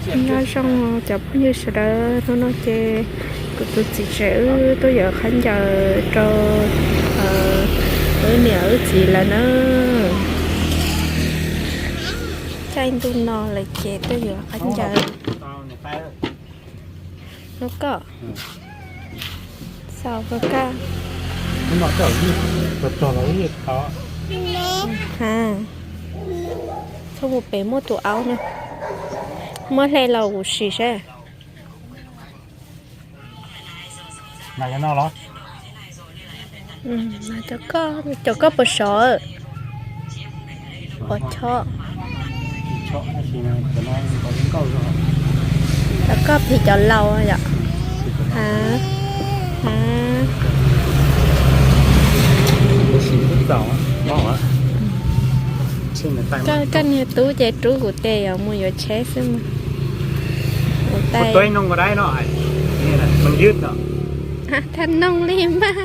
Nyob zoo cov phooj ywg sawv daws, hnub no ces kuv tus txiv tsev wb tuaj yuav khaub ncaws rau wb niam wb txiv lawm na. Caij ntuj no lawm ces tuaj yuav khaub ncaws. Lub koj, xaus koj. Ha, txhob mus pem muaj tus aub na. Muab hle los ua si seb. Cov koj puas sov? Pov chob. Cov koj phim cov laus yom. Ha, ha. Koj niag tub ces rub kuv tes yuav mus yuav tsheb xwb mas. Thaj noog li mas.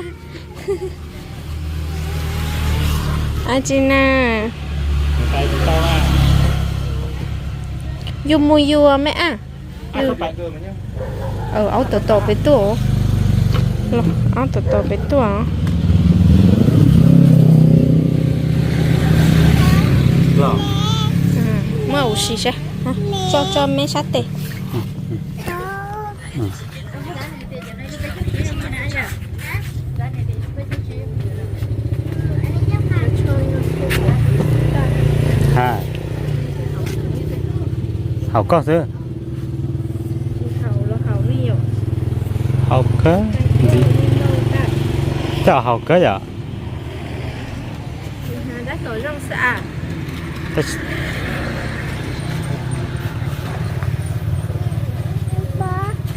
Tsis na. Yus mus yus me a. Aub tom tom pem tuaj. Aub tom tom pem tuaj. Muab ua si seb. Tso tso me sab tes. Ha, haum koj xwb. Haum kawg ntxiv. Coj haum kawg yom.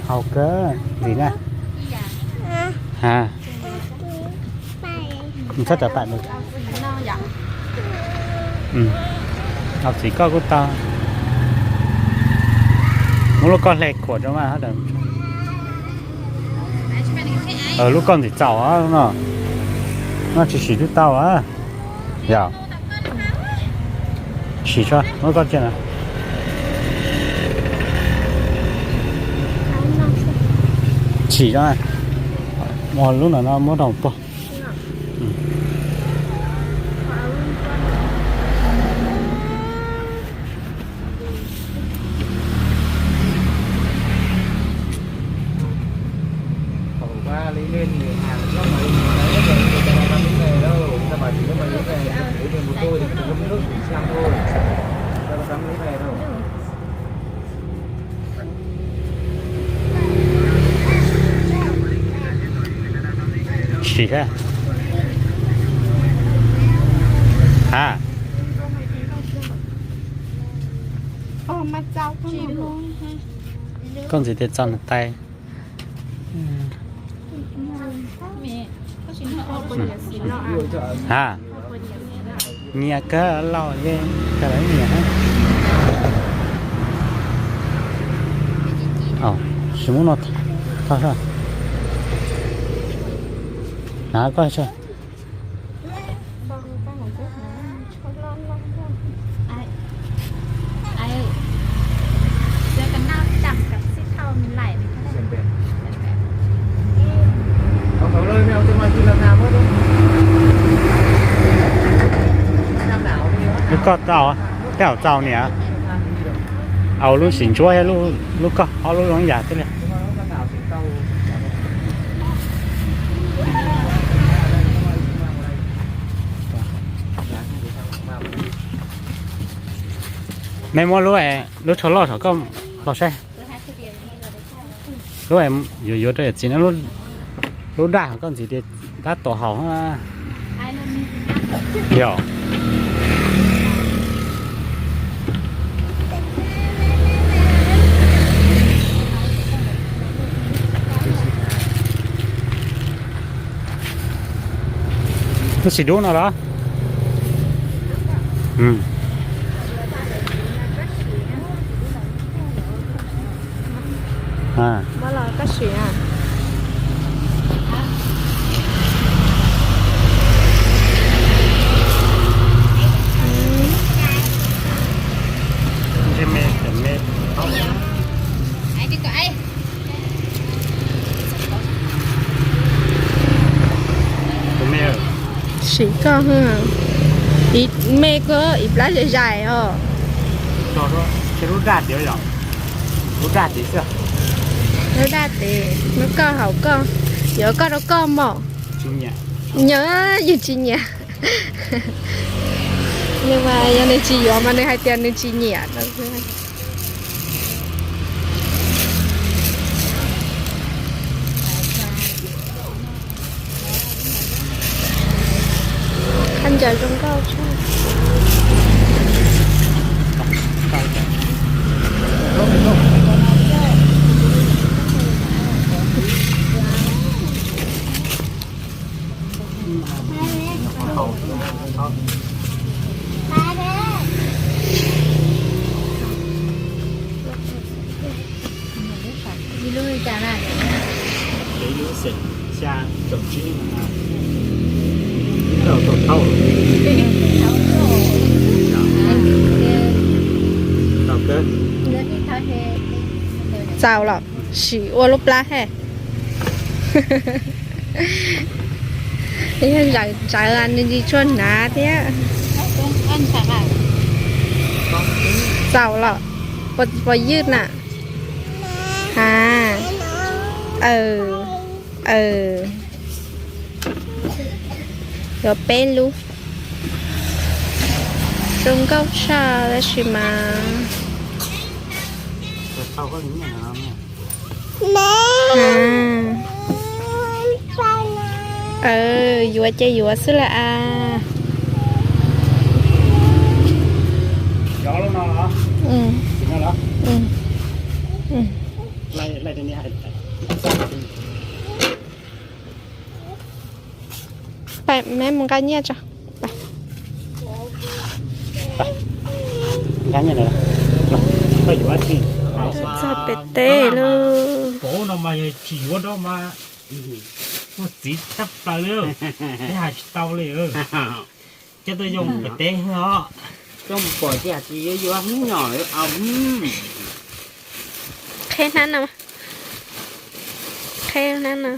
Haum kawg ntxiv na. Ha. Txhob rov pam. Haum txiv koj kuj tau. Muab lub koj hle khuam rau mas. Lub koj ntxim txaus no. No tsis sim twb tau a. Yog. Sim tso lub koj cia na. Sim tso. Ua lub no no muab rau pog. Sim seb. Ha. Koj ntxiv tias txog nws tais. Ha. Nyiam kawg lauj, yeej kawg lawv nyiam. Tsis muab no, na koj. Lub koj tau, tej zaum txaus niam. Au lub sim ntsuab thiab lub koj ob lub zoo yam thiab li. Mej muab lub, lub tsho loj saum koj hlo saib. Lub yuav yuav rau yawm txiv no, lub daj koj ntxiv tias tab tom haum. Yog. Lub sim dub no los? Ntsej me, me tau. Tsis koj, me koj ib plab zais zais os. Lub daj tias, lub daj tias xwb. Lub daj tias, lub koj haum koj, yuav koj rau koj mog. Nyiam, yeej tsis nyiam. Nws mas yog nws tsis yuav mas nws hais tias nws tsis nyiam no xwb. Khav ncaws zoo nkauj tshaj. Txaus los sim ua lub plab he. Yog ntawd nws tsis tshua hnav thiab. Txaus los, puas ywj na? Ha, yuav peb lub. Zoo nkauj tshaj tab sis mas yuav ces yuav xwb las as. Peb mus nqa nyiaj tso. Txog pem teb lawm. Pov no mas yog tsis yuav no mas muaj txiv tshaj plaws li, peb hais tsis tau li. Coj tuaj yoo pem teb os. Coj mus pom tias tsis yuav yuav hnub nyom. Qheb hnab no, qheb hnab no.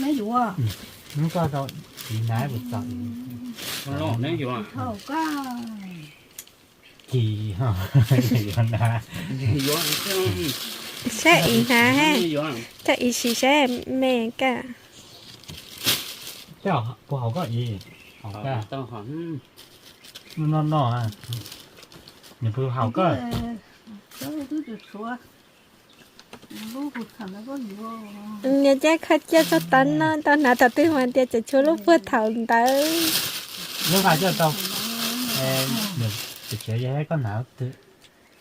Neb yuav, neb koj tau txiv hnav puas txog? Neb yuav, kis yuav hnav. Saib ib hnav, coj ib sim saib me kaj. Puas haum koj ib? Haum kaj. No no, nws puas haum koj? Niag cab kho ciaj txog tav no tau hnav thaum twg mas tias tseem tshuav lub puag thaum ntawd. Lub hais coj tau, koj hnav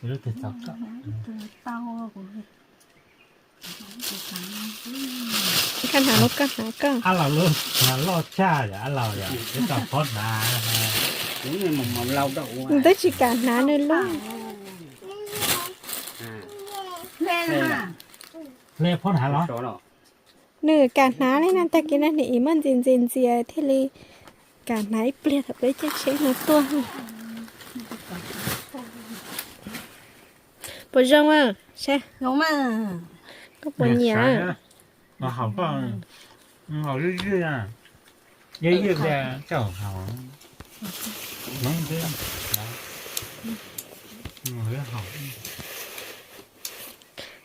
lub twg txog koj. Koj hnav lub, koj hnav koj. Ab laus lub loj tshaj yom, ab laus yom, twb tau phob hnav. Twb tsis kam hnav nws lub. Hle phob hnav los? Nws kam hnav li no tag kis no nws ib muaj ntxias ntxias ntxias thiaj li kam hnav ib pliag thaum peb caij tsheb no tuaj. Puas zoo a? Saib, koj puas nyiam? Haum, haum ywj ywj, ywj ywj, haum.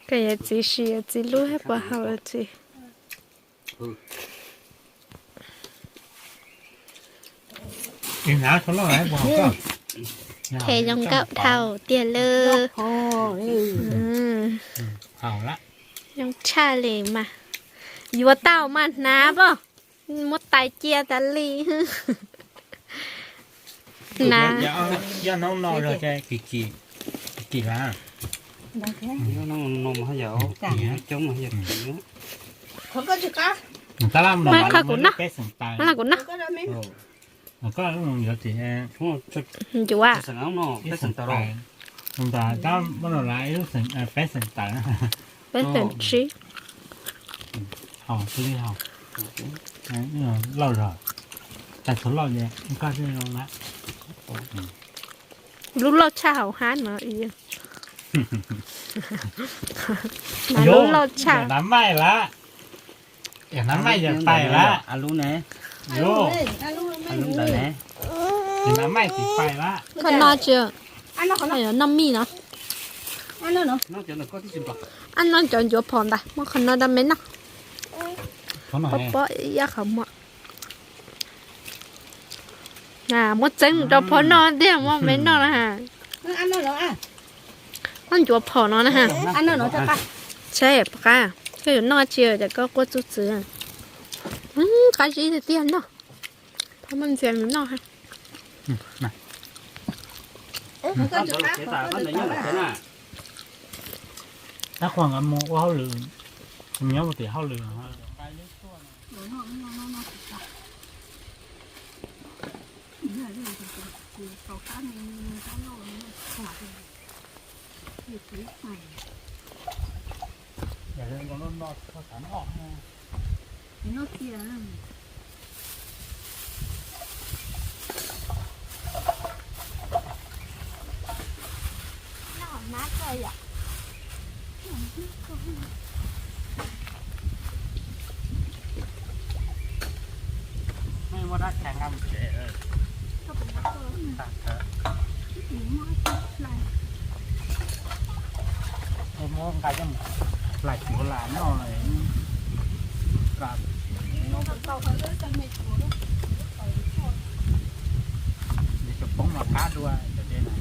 Koj yuav txiv sim yuav txiv lub thiab puas haum txiv. Qhia zoo nkauj dhau tiag lawm. Zoo tshaj li mas. Yuav tau mas hnav pom, muab tais cia tas li. Hnav. Yog hnub no zog ces kim, kim las. Tab laj no, kuv no. Yuav, tab laj no las ib lub xeem, peb xeem tawv. Peb xeem tsib. Haus xwb li haus. Loj zog, tais txhuv loj ces koj xwb zoo na. Lub loj tshaj hauv hab no. Mas lub loj tshaj. Nav maij lawm. Nav maij yog tais lawm. Lub ne, lub ntawd ne. Nav maij tis pais lawm. Koj noj tsi? Noj mij no. Ab, noj cov ncuav phom ntag, muab qhov no rau me noj. Pob pob ib qhov muag. Muab txeeb rau phom noj tiag, muab me noj na ha. Muab ncuav phom no na ha. Saib pom qab, koj yuav noj tsi ces koj quaj txuj txwv. Qab zib tiag tiag noj. Phob muaj ntxias nws noj ha. Tab qhuas nkawd mus ua hauj lwm, nyob ua tim hauj lwm. Nej muab dab tsi nqa mus tsev? Muab nqa coj mus hlais cuav lam noj. Cov poob los qab dua cov dej na.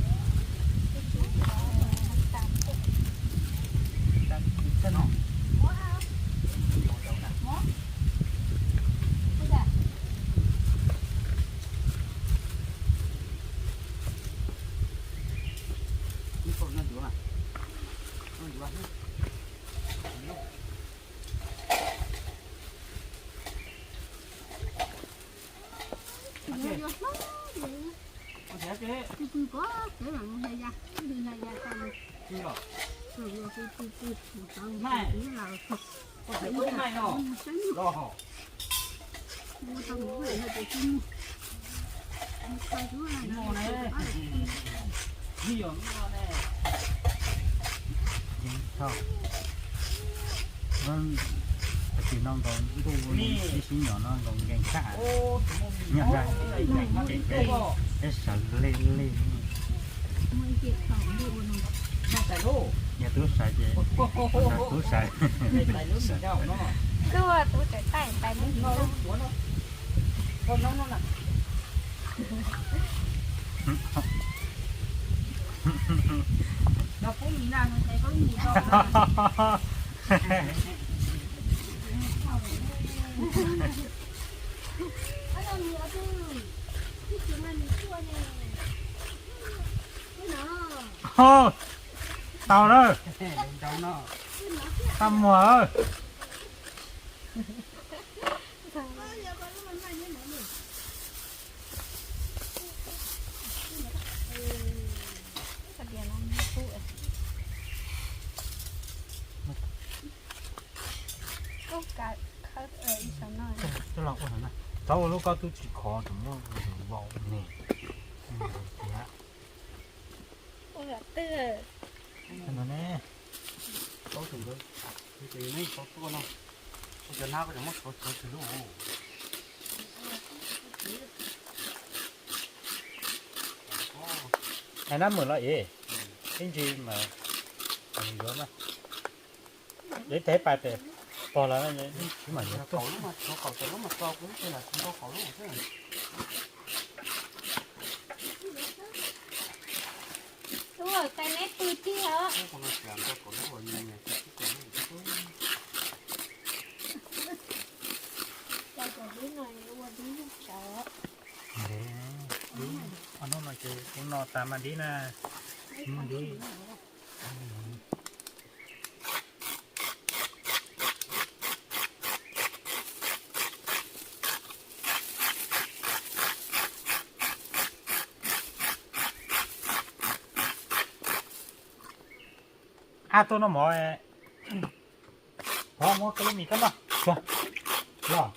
Tis no nkaus ntuj, ib sim nyuam no nkaus nkees tshaj. Nyob nrag ces peb sawv lig lig. Yog tub sawv ces tub sawv. Tub tub tawm tais tais lub. Tau lawm. Tau muag. Coj los ua no, txhob ua lub koj tub tsis khov tseem muab vau ne. Ua twg no ne. Hais nab mws los ib, ib ntsis mas yuav na. Ib teg pais tes pog los tsis mas yuav tuaj. Tus tais neb pw tiag. Cov dib no ua dib yog tsawv. Dib, hnub no ces kuv no tas mas dib na. Muaj dib. Ab, tuaj noj mov. Thov muab koj lub mis koj noj. Los.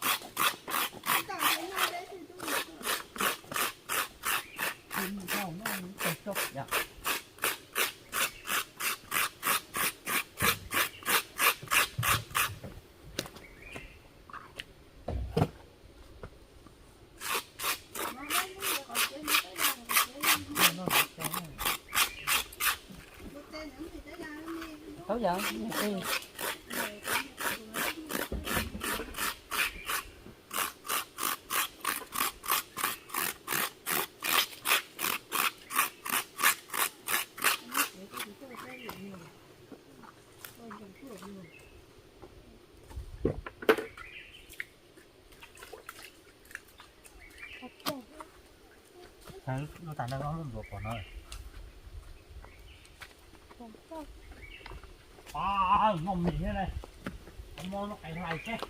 Lub tas no lub ntuav pom no. Noj mis thiab ne. Muab lub qe hlais seb.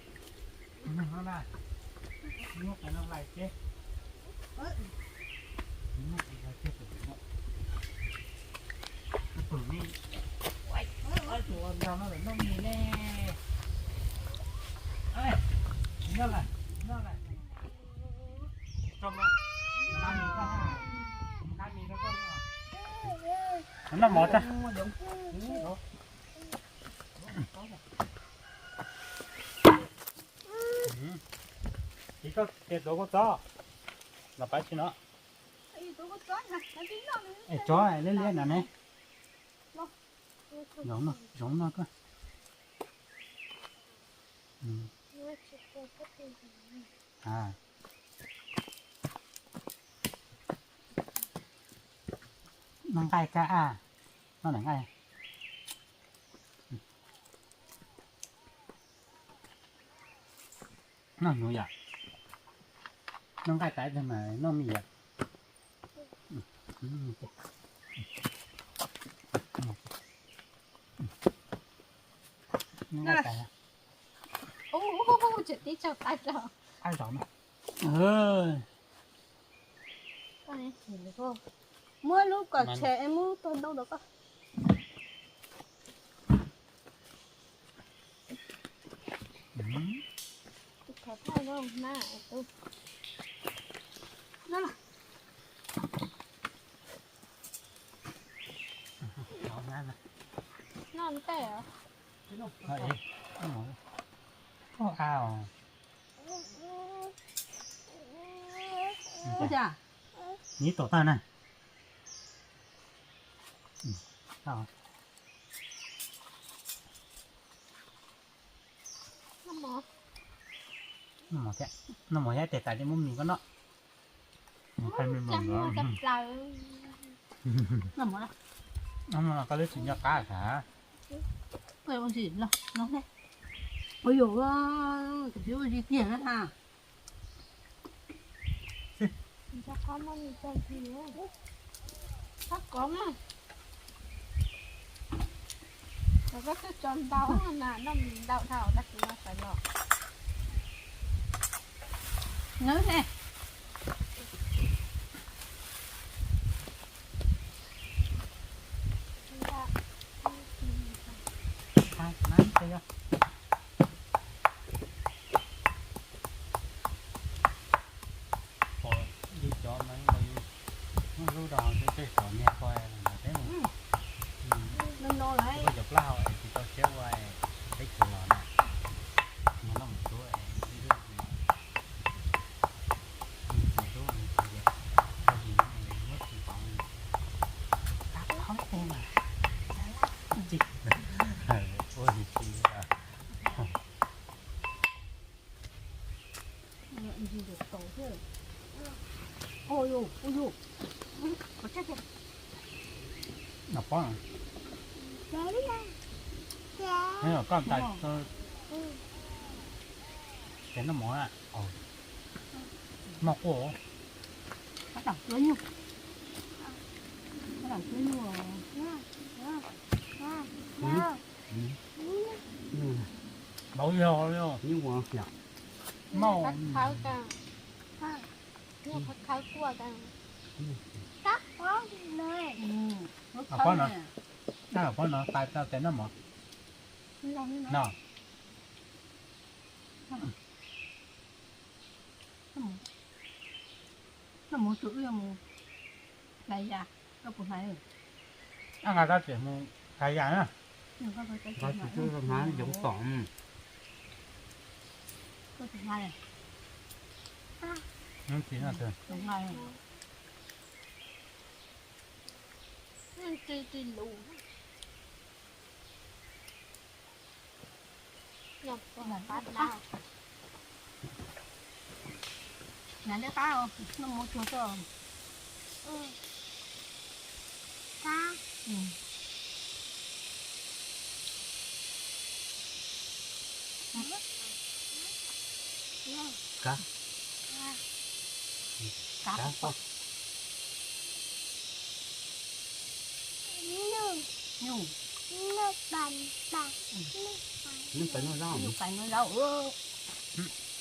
Lub qe no hlais seb. Lub qe hlais seb. Tus no lawm noj mis ne. Noj lawm, noj lawm. Noj mov tag. Txiv, koj tias tuav kua txob los pab tsi no? Es tsob liab liab no ne. Zoov no, zoov no koj. Noj nqaij kab a, noj nqaij. Noj hnyuv yom. Noj nqaij tas mas noj mis yom. Noj nqaij tas. Ub, tseem tib tsaug qab rau. Qab zog na. Muab lub kom tshem es muab tag ntoo rau koj. Tus thov thaj zoo na, tus. Noj ntej heev. Ua cas? Nib tom tag na. Noj mov thiab, noj mov thiab tes tas li muab mis koj noj. Noj mov, koj lub tsis nco qab sav. Ua si los no ne. Ua yuav, tus txiv ua si kiag na ha. Qab kov mas. Koj twb tso ntau na, noj mis ntau dhau tag kis no sawv los. Nws ne. Pom li cov mas muaj lub rau hauv tej tej xom niag ko los teb mus. Koj cov plaub hau es tsis tau siab ua teb chaws los na. Mas noj mus tub es ib lub mus tub mus tsis, tau mus muab tsis tau. Tab qhov tej mas tsis ua tsis tsis. Ntsis ntawm tau thiab. Ua yus, ua yus. Qhov tshaj tiag. Noj pob. Koj ntais ces noj mov na. Noj quaj. Qab dam cuab nyuj. Qab dam cuab nyuj. Bau yog nyuj. Mauj. Qhawv qhawv kuaj. Pob no, pob no tais tau tes noj mov no. Noj mov tsuas wb mus hlais yam, koj puas hlais? Ab, nqa koj tseem mus hlais yam na. Nqa tsis tau hlais yoov tom. Nqa tsis tau. Nqa tsis tau. Nyob qab na. Nyob liab qab os, noj mov tsuag xwb. Qab. Qab. Nyuj. Nyuj pais noj zaub. Nyuj pais noj zaub.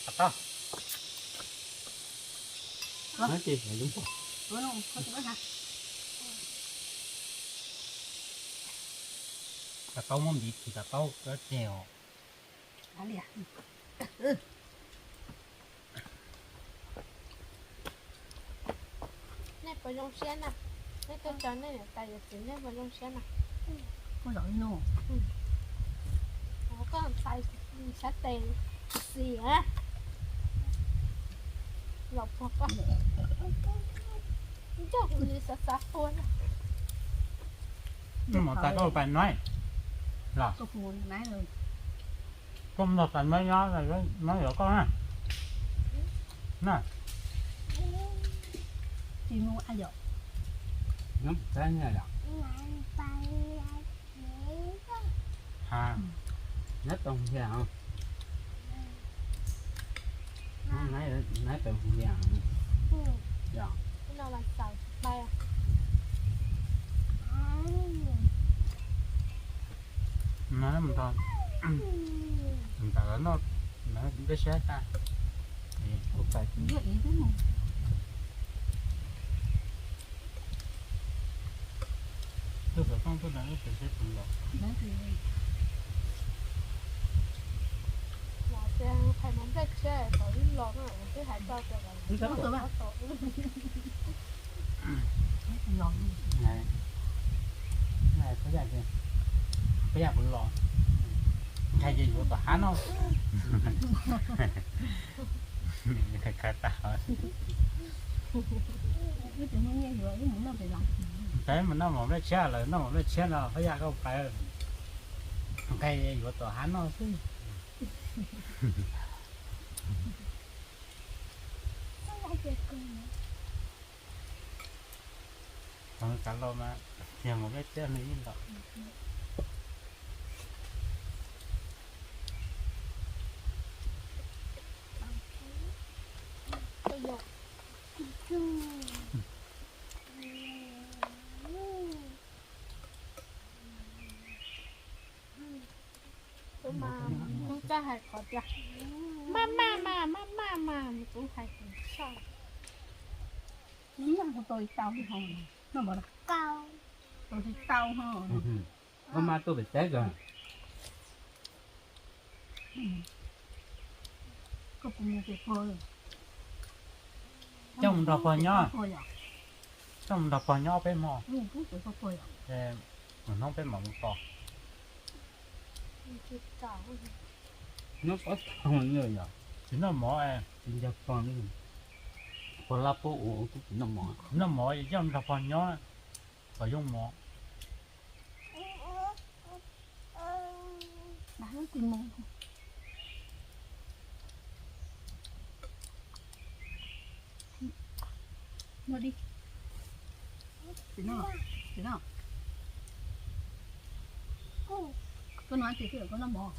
Qab tau. Cov taub muab npiv kiag cov taub cov tseg os. Nej puas zoo siab na? Nej tuaj tso nej niam tais yawm txiv nej puas zoo siab na? Koj zom li no. Koj ntxhais sab tes xis a. Los puag koj. Ncauj li xav xav puag na. Noj mov tas koj pais no los. Koj mus nrog tas no nyob, no yuav koj na. Na. Tsis mus a yom. Nyob tas nyob yom. Ha. Nyob tau ntiag. Nyob tau ntiag. Yom. No mus nrog, mus nrog lawv noj, lawv dej siab tas. Kuv pais. Tuaj xov tooj tuaj na, lub pem seb puas los. Los tias qhais mov nplej tshiab kom wb los na, twb hais tau tias los. Phaj Yaj, Phaj Yaj kuv los, ntshai ces yuav tom hab no. Khaws tas. Ntawd mus noj mov nplej tshiab lawm, noj mov nplej tshiab no Phaj Yaj koj pais, ntshai yuav tom hab no xwb. Kav los mas yog mus nplej tshiab no ib los. Tus mas kuv txawj hais qhov tias maj maj mas, maj maj mas, kuv hais tsis tau. Noj tau li tau li ho, noj mov tau li tau ho. Koj mas tuaj pem teb kawg. Koj puas mus pem pog? Coj mus nrog pog nyob. Coj mus nrog pog nyob peb hmo. Mus hnub peb mam mus tos. Nyob pob tog yom. Tsis noj mov, tsis nco pog, pog lab pub ua kuj tsis noj mov. Noj mov coj mus nrog pog nyob kom yoo mov. Noj di. Tsis noj, tsis noj. Koj noj tsis txij koj noj mov.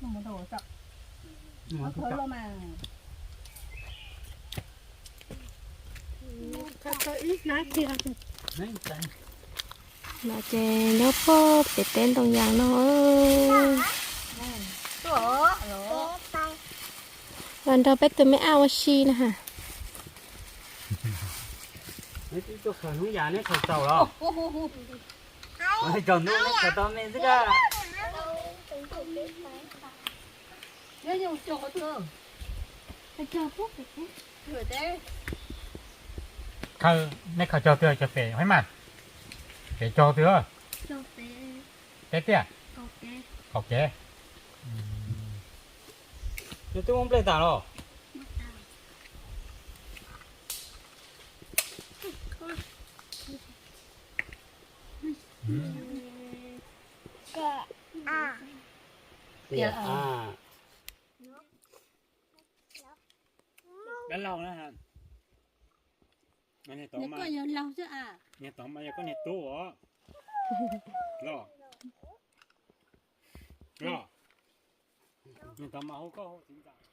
Noj mov rau ua tso. Noj mov rau ua tso. No ces nyob puag pem teb ntoo yas no. Los nrog peb tus me ab ua si na ha. Hnub yas neb khaws tau los? Khaws tau me xwb koj. Khaws, nej khaws cog twg, cog pem hab mas? Pem cog twg? Peb tiag? Qaum kev. Nws twb muab nplej tas los? Tias a, dab laug na, niag tod mas yog koj niag tub os. Los, los, niag tod mas hu koj hu txiv ntxawm.